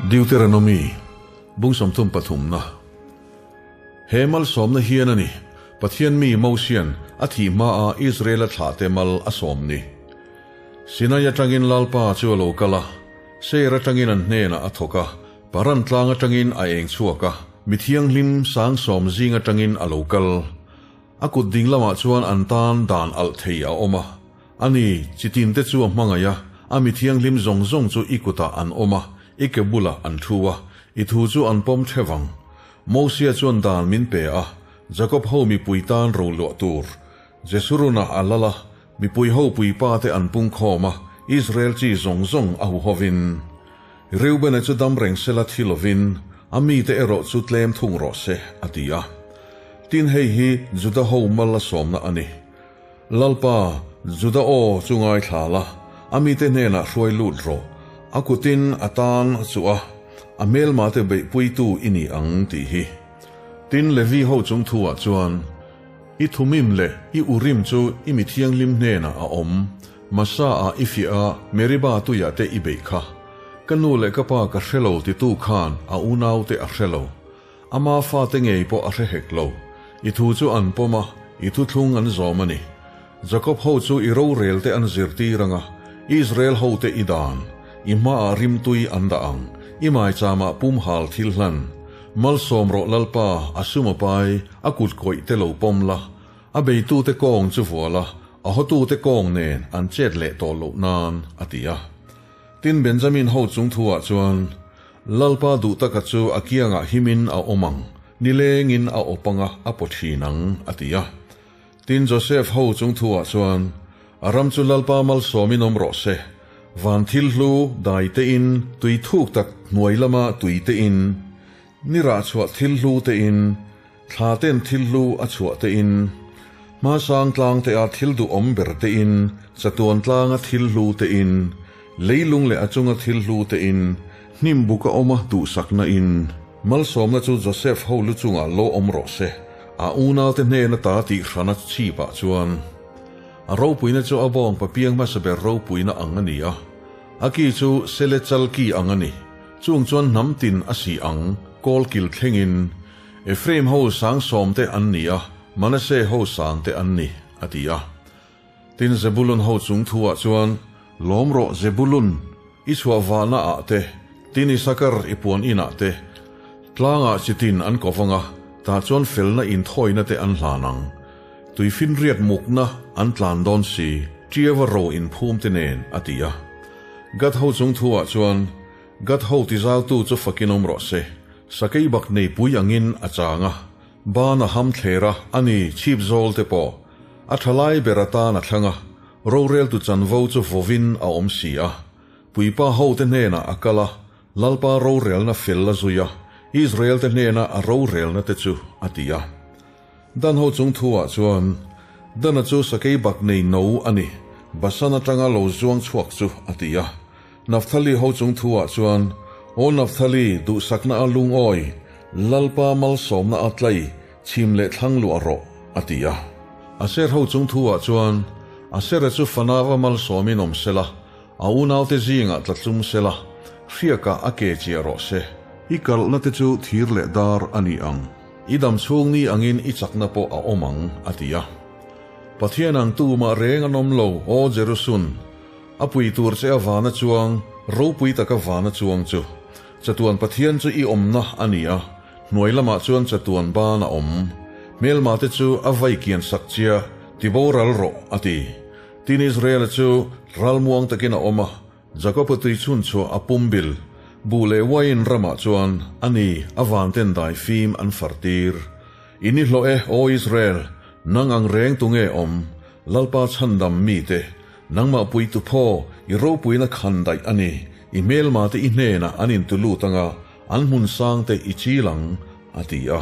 Deuteronomy, Bung sawmthum pathumna. He malsawmna hian a ni, Pathian mi Mosian a thih hmaa Israela thlahte mal a sawm ni. Sinai atangin Lalpa chu a lo kal a, Seir atangin an hnenah a thawk a, Paran tlang atangin a eng chhuak a, mi thianghlim sang sawm zing atangin a lo kal. A kut ding lamah chuan an tan dan alh thei a awm a. A ni, chi tinte chu a hmangaih a, a mi thianghlim zawng zawng chu i kutah an awm a, i ke bulah an thu a, i thu chu an pawm theuh ang. Mosia chuan dan min pe a, Jakob ho mipui tan ro luah tur. Jesurun-a a lal a, mipui ho puipa te an pung khawm a, Israel chi zawng zawng a hu hovin. Reubena chu dam reng sela thi lovin, a mite erawh chu tlem thung rawh se, a ti a. Tin, hei hi Juda ho mal a sawmna a ni. Lalpa, Juda aw chu ngaithla la, a mite hnenah hruai lut rawh. A kutin a tan a chuh a, a hmelmate beihpuitu i ni ang tih hi. Tin, Levi ho chung thuah chuan, I Thumim leh i Urim chu i mi thianghlim hnenah a awm. Masa-ah i fiah a, Meriba tuiah te i beih kha. Ka nu leh ka pa ka hre lo titu khan a unaute a hre lo. Ama fate ngei pawh a hre hek lo. I thu chu an pawm a, i thuthlung an zawm a ni. Jakob ho chu i rorel te an zirtir ang a, Israel hote i dan, i hmaah rimtui an dah ang, i maicham ah pumhal thil hlan. Malsawm rawh Lalpa, a sum a pai, a kut kawih te lo pawm la, a beitute kawng chu vual a, a hawtute kawng nen an chet leh tawh loh nan, a ti a. Tin, Benjamin ho chung thuah chuan, Lalpa duh taka chu a kiangah himin a awm ang, nilengin a awp anga a paw thin ang, a ti a. Tin, Josef ho chung thuah chuan, A ram chu Lalpa malsawmin awm rawh se, van thil hlu dai tein, tui thuk tak hnuai lama tui tein, ni rah chhuah thil hlu tein, Thla ten thil hlu a chhuah te in, hmasang tlang te a thil duhawm ber te in, chatuan tlang a thil hlu te in, leilung leh a chunga thil hlu te in, hnim buk a awm a duhsakna in. Malsawmna chu Joseph ho lu chungah lo awm rawh se, a unaute hnen ata tih hrana chhipah chuan. A ropuina chu a bawng papiang hmasa ber ropuina ang a ni a, a ki chu sele chal ki ang a ni, chung chuan hnam tin a si ang, kawlkil thlengin. Ephraim ho sang sawmte an ni a, Manasseh ho sangte an ni, a ti a. Tin, Zebulun ho chung thuah chuan, Lawm rawh Zebulun, i chhuah vahna ah te, tin Isakar i puan inah te, tlangah chi tin an ko vang a, tah chuan felna inthawina te an hlan ang. Tuifinriat mukna an tlan dawn si, Ṭiava ro inphum te nen, a ti a. Gad ho chung thuah chuan, Gad ho tizautu chu fakin awm rawh se, Sakei bak nei pui angin a chang a, ban a ham thler a, a ni, chhip zawl te pawh. A tha lai ber atan a thlang a, roreltu chanvo chu vawin a awm si a. Puipa hote hnenah a kal a, Lalpa rorelna fel a zui a, Israel te hnena a rorelna te chu a ti a. Dan ho chung thuah chuan, Dana chu sakei bak nei no a ni, Basan atanga lo zuang chhuak chu a ti a. Naftali ho chung thuah chuan, Aw Naftali, duhsakna a lungawi, Lalpa malsawmna a tlai, chhim leh thlang luah rawh, a ti a. Aser ho chung thuah chuan, Asera chu fanava malsawmin awm sela, a unaute zingah tlatlum sela, hriakah a ke chiah rawh se. I kalhna te chu thir leh dar a ni ang. I dam chhung ni angin i chakna pawh a awm ang, a ti a. Pathian ang tumah reng an awm lo, aw Jerusun! A pui tur che a vana chuang, ropui taka vana chuang chu. Chatuan Pathian chu i awmna a ni a, hnuai lamah chuan chatuan ban a awm. Hmelma te chu a vai kian sak chia, ti boral rawh, a ti. Tin Israela chu ralmuang takin a awm a, Jakoba tui chhun chhuah a pum bil. Buh leh uaiin ramah chuan a ni, a vanten dai fim an far tir. I ni hlawh e, Aw Israel, nang ang reng tu nge awm, Lalpa chhandam mite, Nangmah pui tu phaw, i ropuina khan daih a ni, i hmelmate i hnenah an intu lut anga, an hmun sangte i chil ang, a ti a.